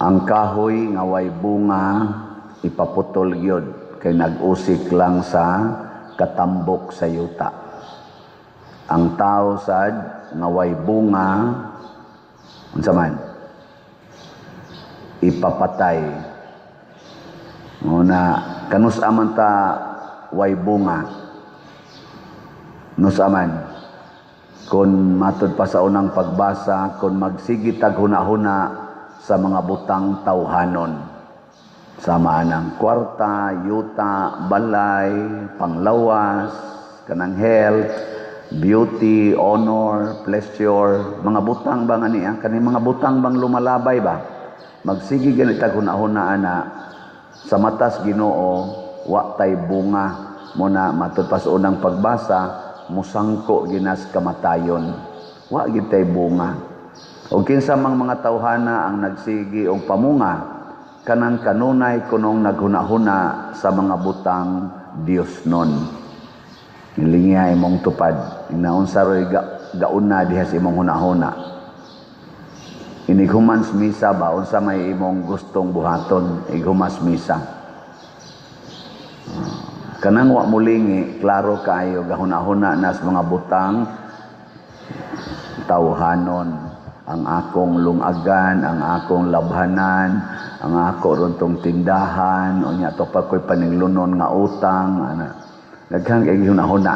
Ang kahoy nga way bunga ipaputol gyud kay nag-usik lang sa katambok sa yuta. Ang tao sad nga way bunga, unsa man? Ipapatay. Muna kanus-a man ta way bunga? Nusa man? Kung matud pa sa unang pagbasa, kung magsige tag huna-huna sa mga butang tawhanon. Sama ng kwarta, yuta, balay, panglawas, kanang health, beauty, honor, pleasure, mga butang bang ani ah? Kani mga butang bang lumalabay ba? Magsige gani tag huna-huna ana, sa matas Ginoo wa tay bunga. Mo na matud pa sa unang pagbasa, musangko ginas kamatayon. Wa gid tay bunga. Og kinsa mang mga tawhana ang nagsigi og pamunga? Kanang kanunay kunong naghuna-huna sa mga butang Dios nun. Ilingiha imong tupad, inaunsa roy gauna diha sa imong hunahuna. Inig human sa misa ba, unsa may imong gustong buhaton ig humas misa? Kanang wa mulingi, klaro kaayo gahuna-huna nas mga butang tawhanon. Ang akong lungagan, ang akong labhanan, ang ako ron tong tindahan, unya to pa ko'y paninglunon nga utang, ana. Daghan kay hunahuna.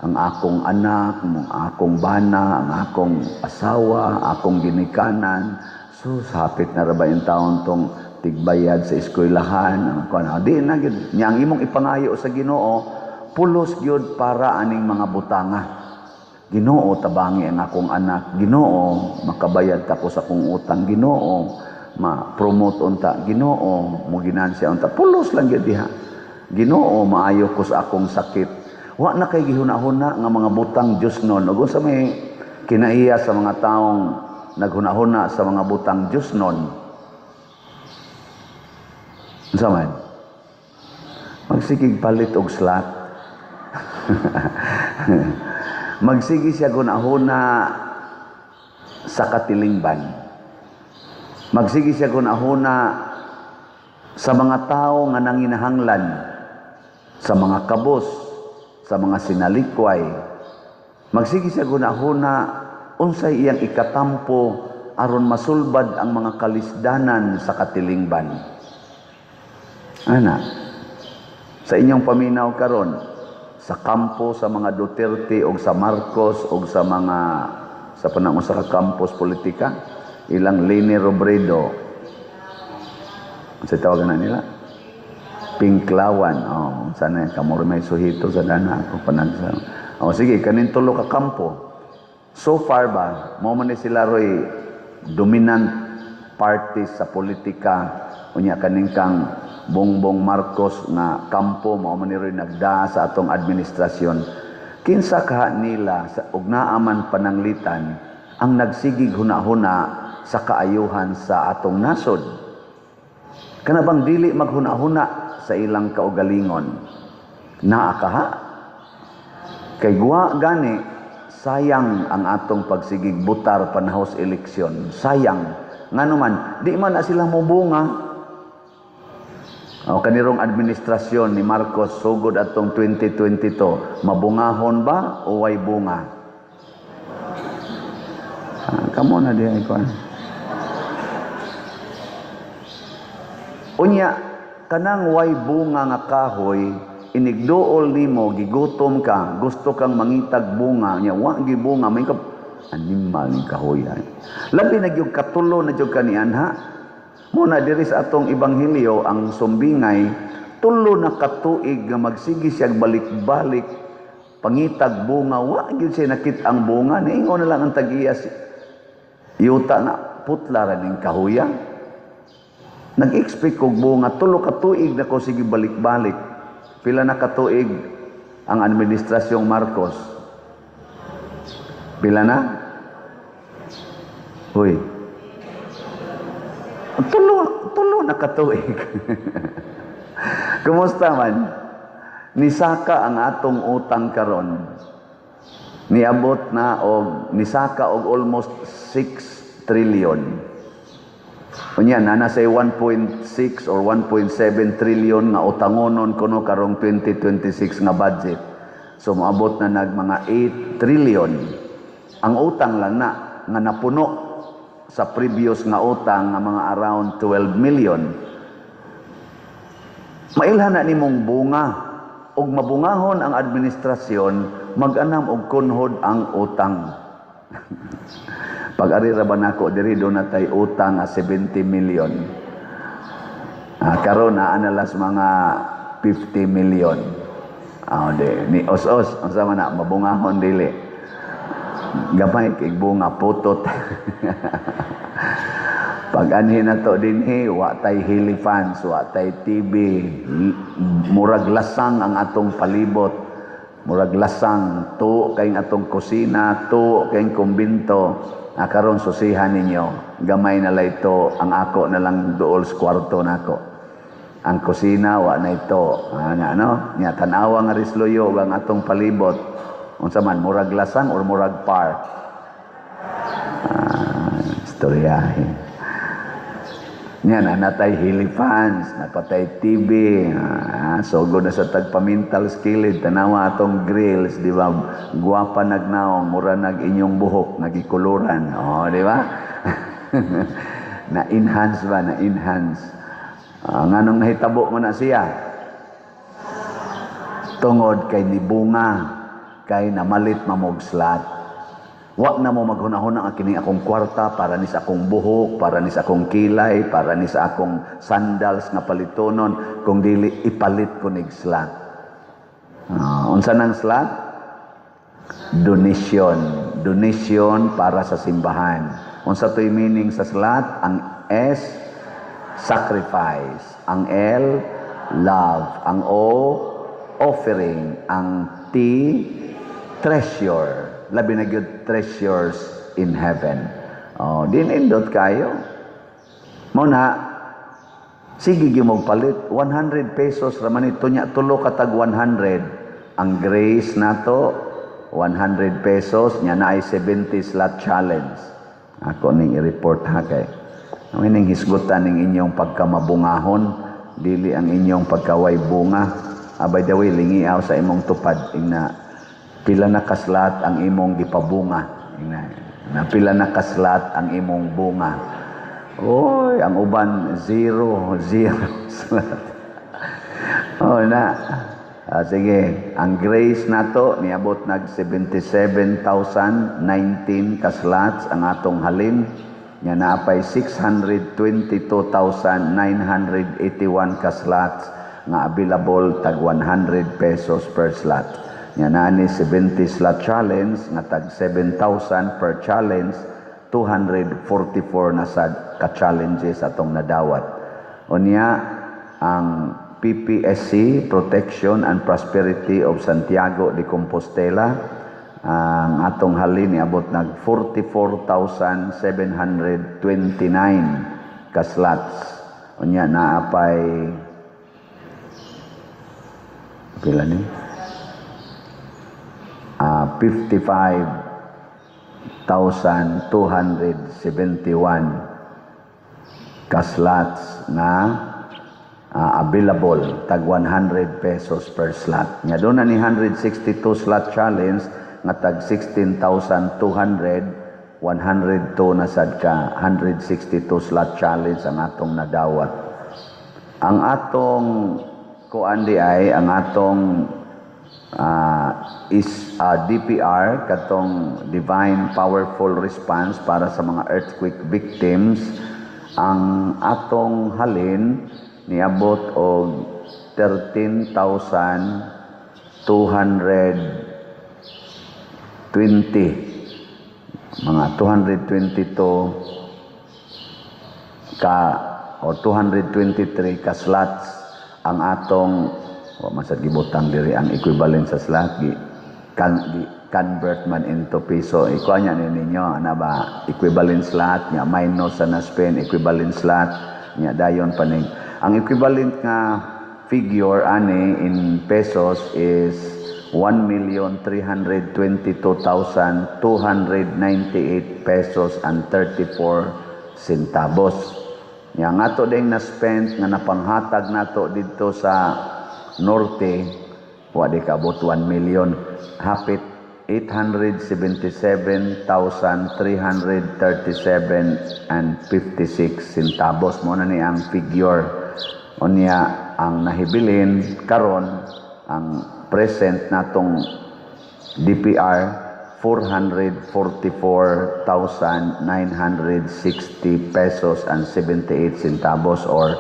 Ang akong anak, ang akong bana, ang akong asawa, akong ginikanan. So, hapit na ra ba yung taon tong tigbayad sa eskwelahan, ang kuan, di na gyud. Nya ang imong ipangayo sa Ginoo, pulos gyud para aning mga butanga. Ginoo, tabangi ang akong anak. Ginoo, makabayad ta ko sa akong utang. Ginoo, ma-promote unta. Ginoo, mo ginansya unta. Pulos lang gyud diha. Ginoo, maayo ko sa akong sakit. Wa na kay gihuna-huna nga mga butang Diyos nun. Ug unsa may kinaiya sa mga taong naghuna-huna sa mga butang Diyos nun? Unsa man? Magsigig palit og slot. Magsige siya hunahuna sa katilingban. Magsige siya hunahuna sa mga tao nga nanginahanglan, sa mga kabos, sa mga sinalikway. Magsige siya hunahuna unsay iyang ikatampo aron masulbad ang mga kalisdanan sa katilingban. Ana, sa inyong paminaw karon, sa kampo sa mga Duterte o sa Marcos o sa mga sa panahon sa campus politika, ilang Leni Robredo, sa tawagan na nila Pinklawan, oh, sana kamo may suhito sa dana ako panagsa. Oh, sige, kanin tulo ka kampo so far ba, mo man ni sila roy dominant parties sa politika. Unya kaning kang Bongbong Marcos nga kampo, mao man ni roy nagdaa sa atong administrasyon. Kinsa kaha nila sa og naa man pananglitan ang nagsigig hunahuna sa kaayuhan sa atong nasod? Kana bang dili maghunahuna sa ilang kaugalingon? Naa kaha? Kay guwa gani, sayang ang atong pagsigig butar panahos eleksyon. Sayang. Ngano man, di man na sila mobunga. O kanirong administrasyon ni Marcos sugod atong 2022, mabungahon ba o way bunga? Ah, kamo na diha ikaw. Unya kanang way bunga nga kahoy, inigduol nimo, gigutom ka, gusto kang mangitag bunga, nya wa gi bunga, may ka animal ning kahoy ay. Labi na gyud katulo na gyud kanian ha. Muna diri sa atong ebanghelyo ang sumbingay, tulo na katuig nga magsige siya balik-balik pangitag bunga, wa gyud siya nakit ang bunga. Niingon na lang ang tag-iya, yuta na putla ra ning kahuya. Nag-expect og bunga, tulo ka tuig na ko sige balik-balik. Pila na katuig ang administrasyong Marcos? Pila na? Uy. Tulo na katuig. Kumusta man? Nisaka ang atong utang karon. Niabot na og nisaka og almost 6 trillion. Unya na nasa 1.6 or 1.7 trillion nga utangonon kuno karong 2026 nga budget. So moabot na nag mga 8 trillion. Ang utang lang na nga napuno sa previous nga utang nga mga around 12 million. Mailhan na nimong bunga og mabungahon ang administrasyon, mag-anam og kunhod ang utang. Pag ari ra ba nako diri, duna tay utang nga 70 million. Karon naa na las mga 50 million. Di ni os-os unsa man na, mabungahon dili? Gamay kay bunga, putot. Pag anhi na to dinhi, wa tay helifans, wa tay TV, murag lasang ang atong palibot. Murag lasang, tuo kay atong kusina, tuo kay kumbinto. Karon susihan ninyo, gamay na lang ito, ang ako na lang duol sa kwarto nako. Ang kusina wa na ito. Nga no? Nya tan-awa nga risloyo ang atong palibot. Unsa man, murag lasang or murag park? Istoryahe. Nya na natay helifans, napatay TV, sugod na sa tagpamintal skilid, tanawa atong grills, di ba? Guwapa nagnaong, mura nag inyong buhok, nagikuluran. Oh, di ba? Na-enhance ba? Na-enhance. Nganong nahitabo mo na siya? Tungod kay nibunga, kay namalit mamog slat. Wa na mo maghunahuna ang kining akong kwarta para ni sa akong buhok, para ni sa akong kilay, para ni sa akong sandals nga palitonon, kung dili ipalit ko nig slat. Unsa nang slat? Donation. Donation para sa simbahan. Unsa to'y meaning sa slat? Ang S, sacrifice. Ang L, love. Ang O, offering. Ang T, treasure. Labi na gyud treasures in heaven. Oh, din indot kayo. Mo na sige gyud mong palit 100 pesos ra man ito nya, tulo ka tag 100. Ang grace nato 100 pesos nya, na ay 70 slot challenge. Ako ning i-report ha, kay ang ining hisgutan ning inyong pagkamabungahon, dili ang inyong pagkaway bunga. By the way, lingiaw sa imong tupad ingna pila na kaslat ang imong gipabunga. Ingna na pila na kaslat ang imong bunga. Oy, ang uban zero, zero slot. Oh na. Sige, ang grace nato niabot nag 77,019 ka slots ang atong halin. Nya naapay 622,981 ka slots nga available tag 100 pesos per slot. Nya naa ni 70 slot challenge nga tag 7,000 per challenge, 244 na sad ka challenges atong nadawat. Unya ang PPSC, Protection and Prosperity of Santiago de Compostela, ang atong halin niabot nag 44,729 ka slots. Unya naapay pila ni? 55,271 ka slots nga available tag 100 pesos per slot. Nya duna ni 162 slot challenge nga tag 16,200, 102 na sad ka 162 slot challenge ang atong nadawat. Ang atong kuan di ay ang atong is DPR, katong Divine Powerful Response para sa mga earthquake victims, ang atong halin niabot og 13,220, mga 222 ka o 223 ka slots ang atong. Wa man sad gibutang diri ang equivalent sa slot, gi kan gi convert man into piso. Ikuha niya ni ninyo ana ba, equivalent slot nya minus sa na-spend equivalent slot nya, dayon paning ang equivalent nga figure ani in pesos is 1,322,298 pesos and 34 centavos. Nya nga ato ding na spend nga napanghatag nato didto sa norte, wa di kaabot 1 million, hapit 877,337 and 56 centavos. Mo na ni ang figure. Unya ang nahibilin karon, ang present natong DPR, 444,960 pesos and 78 centavos or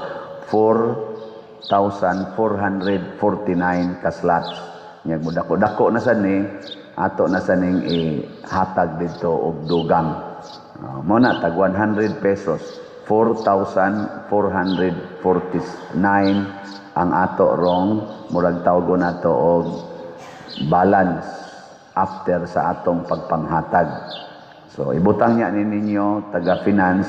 4,449 ka slots. Nya mo dako dako na sad ni ato na sa ning ihatag didto og dugang. Mo na tag 100 pesos, 4,449 ang ato rong murag tawgon nato og balance after sa atong pagpanghatag. So ibutang niya ni ninyo taga finance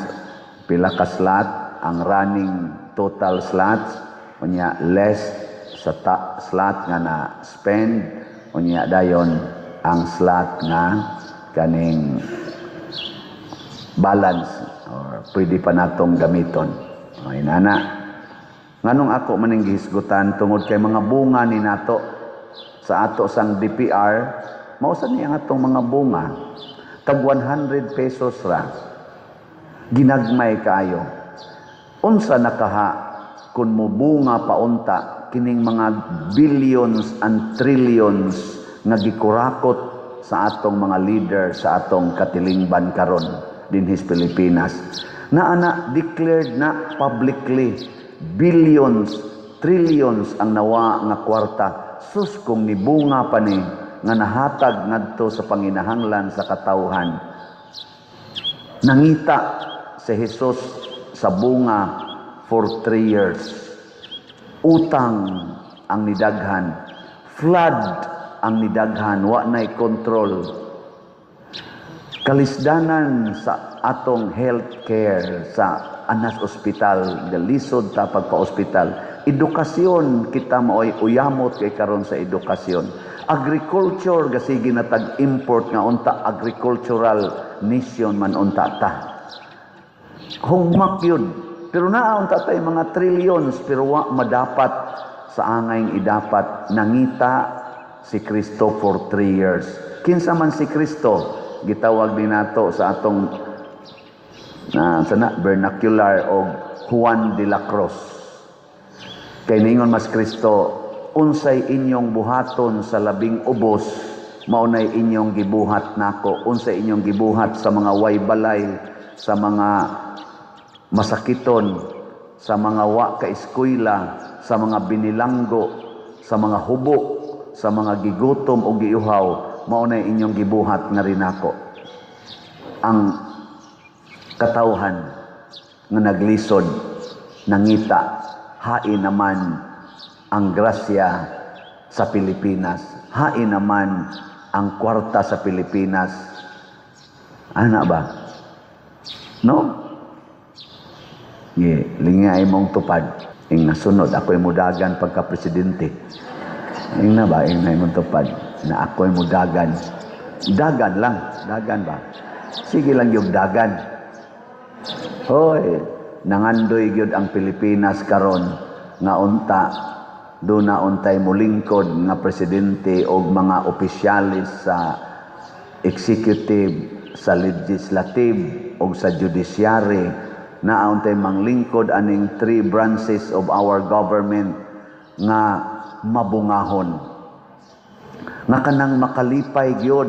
pila ka slot ang running total slots, unya less sa slot nga na spend, unya dayon ang slot nga kaning balance or pwede pa natong gamiton. Okay, nana. Nganong ako maning gihisgutan? Tungod kay mga bunga ni nato sa ato sang DPR, mao sa niya ang atong mga bunga. Tag 100 pesos ra. Ginagmay kaayo. Unsa nakaha kung mobunga paunta kining mga billions and trillions nga gikurakot sa atong mga leader sa atong katilingban karon dinhis Pilipinas? Na ana declared na publicly, billions, trillions ang nawa nga kwarta. Sus, kung nibunga pa ni nga nahatag ngadto sa panginahanglan sa katawhan. Nangita si Jesus sa bunga for 3 years. Utang ang nidaghan, flood ang nidaghan, wa nay control, kalisdanan sa atong health care sa Anas Hospital, galisod ta pagpa-ospital. Edukasyon, kita maoy uyamot kay karon sa edukasyon. Agriculture, gasige na tag import nga unta agricultural nation man unta ta. Hugmak yun. Pero naa unta tay mga trillions, pero wa madapat sa angay idapat. Nangita si Kristo for 3 years. Kinsa man si Kristo? Gitawag din nato sa atong na sana vernacular og Juan de la Cruz. Kay ningon mas Kristo, "Unsay inyong buhaton sa labing ubos, mao nay inyong gibuhat nako." Unsay inyong gibuhat sa mga way balay, sa mga masakiton, sa mga wa ka eskwela, sa mga binilanggo, sa mga hubo, sa mga gigutom o giuhaw, mao nay inyong gibuhat nga rin nako. Ang katawhan nga naglisod nangita, hain naman ang grasya sa Pilipinas, hain naman ang kwarta sa Pilipinas. Ana ba, no? Ye, lingay mong tupad. Ing nasunod, ako'y mudagan pagka presidente. Ing na ba, ing na imong tupad na ako'y mudagan. Dagan lang, dagan ba? Sige lang yung dagan. Hoy, nangandoy gyud ang Pilipinas karon nga unta do na untay mulingkod nga presidente og mga opisyalis sa executive, sa legislative og sa judiciary, na untay manglingkod aning three branches of our government nga mabungahon, nga kanang makalipay gyud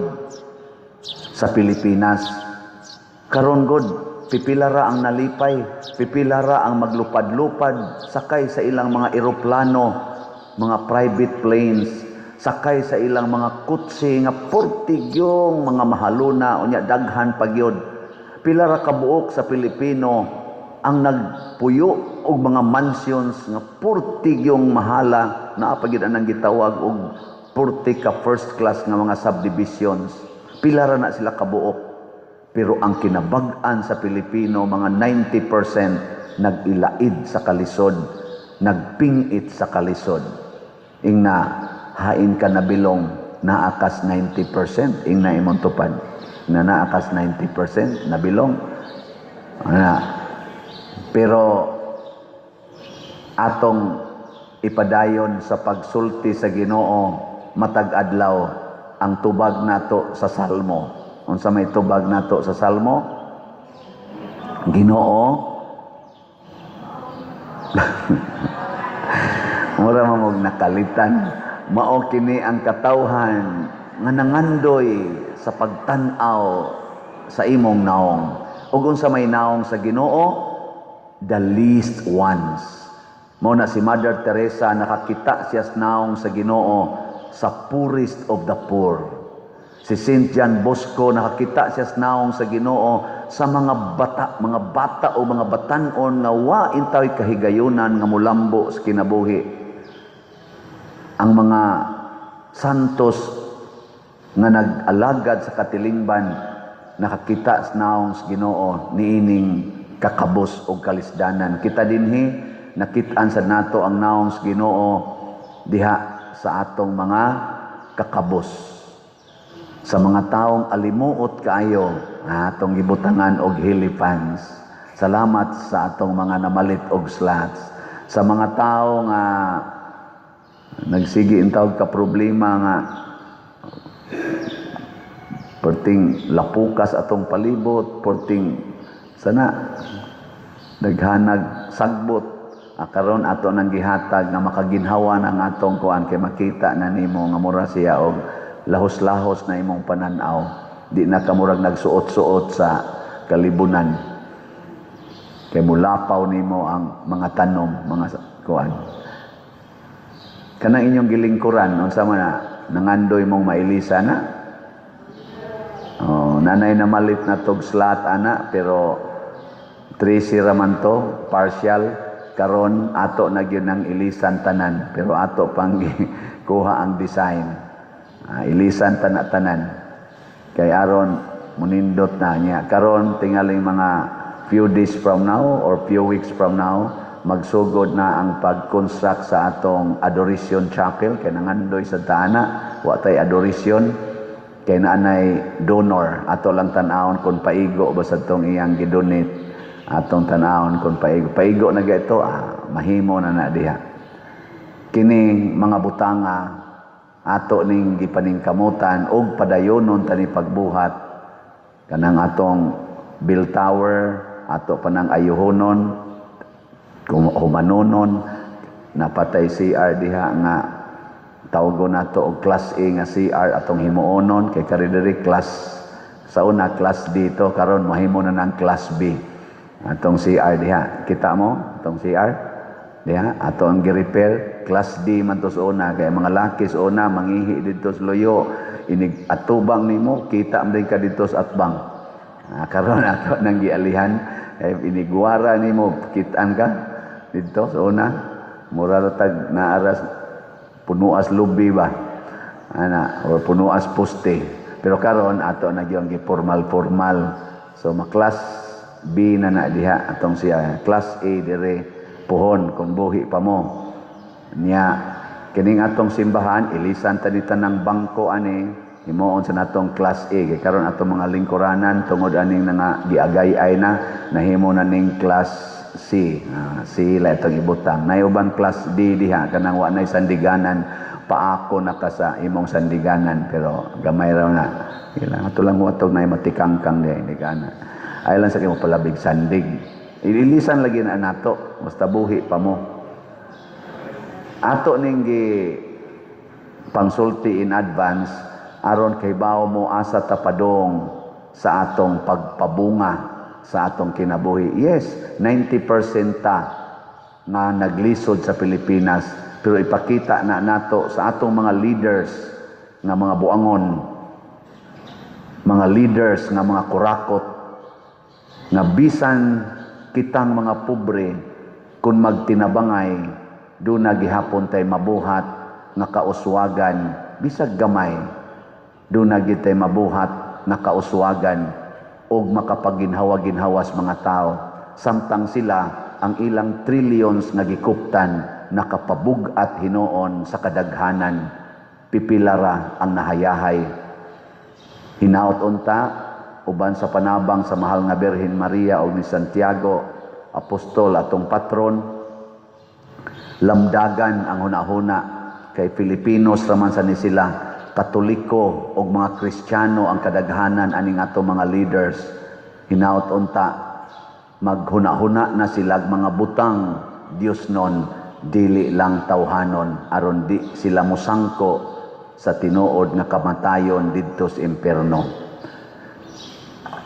sa Pilipinas. Karon god, pipila ra ang nalipay, pipila ra ang maglupad-lupad sakay sa ilang mga eroplano, mga private planes, sakay sa ilang mga kutsi nga portigyong mga mahaluna, unya daghan pa gyud. Pila ra kabuok sa Pilipino ang nagpuyo og mga mansions nga portigyong mahala, naa pa gyud anang gitawag og porti ka first class nga mga subdivisions? Pila ra na sila kabuok? Pero ang kinabag-an sa Pilipino, mga 90% nag-ilaid sa kalisod, nagpingit sa kalisod. Ingna, hain ka nabilong, naakas 90%, ingna imong tupad. Na naakas 90%, nabilong. Na, Pero atong ipadayon sa pagsulti sa Ginoo matag adlaw ang tubag nato sa Salmo. Unsa may tubag nato sa Salmo? Ginoo, mura man nakalitan. Mao kini ang katawhan nga nangandoy sa pagtan-aw sa imong naong. Ug unsa may naong sa Ginoo? The least ones. Mao na si Mother Teresa, nakakita siya sa naong sa Ginoo sa poorest of the poor. Si Saint John Bosco, nakakita siya sa naong sa Ginoo sa mga bata o mga batan-on nga wa intawy kahigayunan nga mulambo sa kinabuhi. Ang mga santos nga nag-alagad sa katilingban, nakakita sa naong sa Ginoo niining kakabos og kalisdanan. Kita dinhi, nakit-an sa nato ang naong sa Ginoo diha sa atong mga kakabos. Sa mga taong alimuot kaayo, atong gibutangan og helipans. Salamat sa atong mga namalit og slats. Sa mga tao nga nagsigi intawag ka problema nga perting lapukas atong palibot, perting sana daghanag sagbot, karon ato nang gihatag nga makaginhawa ang atong kuan kay makita na nimo nga mura siya og lahos-lahos na imong pananaw, di na ka murag nagsuot-suot sa kalibunan kay mulapaw nimo ang mga tanom, mga kuan. Kanang inyong gilingkuran, unsa man na, nangandoy mong mailisa na. Oh, nanay na malit na tog slat ana, pero 3 raman to, partial. Karon ato na gyud ang ilisan tanan, pero ato pang kuha ang design. Ilisan tanan. Kay aron munindot na niya. Karon tingaling mga few days from now or few weeks from now, magsugod na ang pag-construct sa atong Adoration Chapel kay nangandoy sa taana wa tay adoration kay naanay donor. Ato lang tan-awon kung paigo ba sa tong iyang gidonate. Atong tan-awon kung paigo, paigo na ito, mahimo na na diha. Kining mga butanga ato ning gipaningkamutan og padayonon tani pagbuhat. Kanang atong bell tower, ato pa nang ayuhonon, humanonon. Napatay CR diha nga tawgon nato og class A nga CR atong himuonon kay kari diri class sa una class D to, karon mahimo na ng class B atong CR diha. Kita mo atong CR diha, ato ang gi-repair, class D man to sa una kay mga laki sa una mangihi didto sa luyo, inig atubang nimo kita man ka didto sa atbang. Karon ato nang gialihan kay inigwara nimo kitaan ka didto sa una, mura ra tag naaras punuas lubi ba ana or punuas poste. Pero karon ato na gyud gi formal formal, so ma-class B na na diha atong siya, class A dire puhon kung buhi pa mo niya. Kining atong simbahan, ilisan ta ni tanang bangko ani, himuon sa natong class A kay karon atong mga lingkuranan, tungod aning nga giagay-ay na, nahimo na ning class C. C la itong ibutang. Nayuban class D diha kanang wa nay sandiganan, paako na ka sa imong sandiganan, pero gamay raw na. Kailangan ato lang watog na matikangkang diha hindi kana. Ay lang sa kimo palabig sandig. Ililisan lagi na nato basta buhi pa mo. Ato ning gi pangsulti in advance aron kay bawo mo asa tapadong sa atong pagpabunga sa atong kinabuhi. Yes, 90% ta nga naglisod sa Pilipinas, pero ipakita na nato sa atong mga leaders nga mga buangon, mga leaders nga mga kurakot, nga bisan kitang mga pobre, kung magtinabangay, doon na gihapon tay mabuhat nga kauswagan, bisag gamay, doon na gitay mabuhat nga kauswagan og makapaginhawa-ginhawas mga tao, samtang sila ang ilang trillions nga gikuptan nakapabug-at hinuon sa kadaghanan, pipilara ang nahayahay. Hinaot unta uban sa panabang sa mahal nga Birhen Maria o ni Santiago. Apostol, atong patron, lamdagan ang hunahuna kay Filipinos raman sa ni sila, Katoliko og mga Kristiyano ang kadaghanan aning ato mga leaders. Hinaot unta maghuna-huna na sila mga butang Diyos non, dili lang tawhanon, aron di sila musangko sa tinuod nga kamatayon didto sa impierno.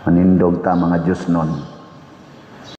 Manindog ta, mga Diyos non.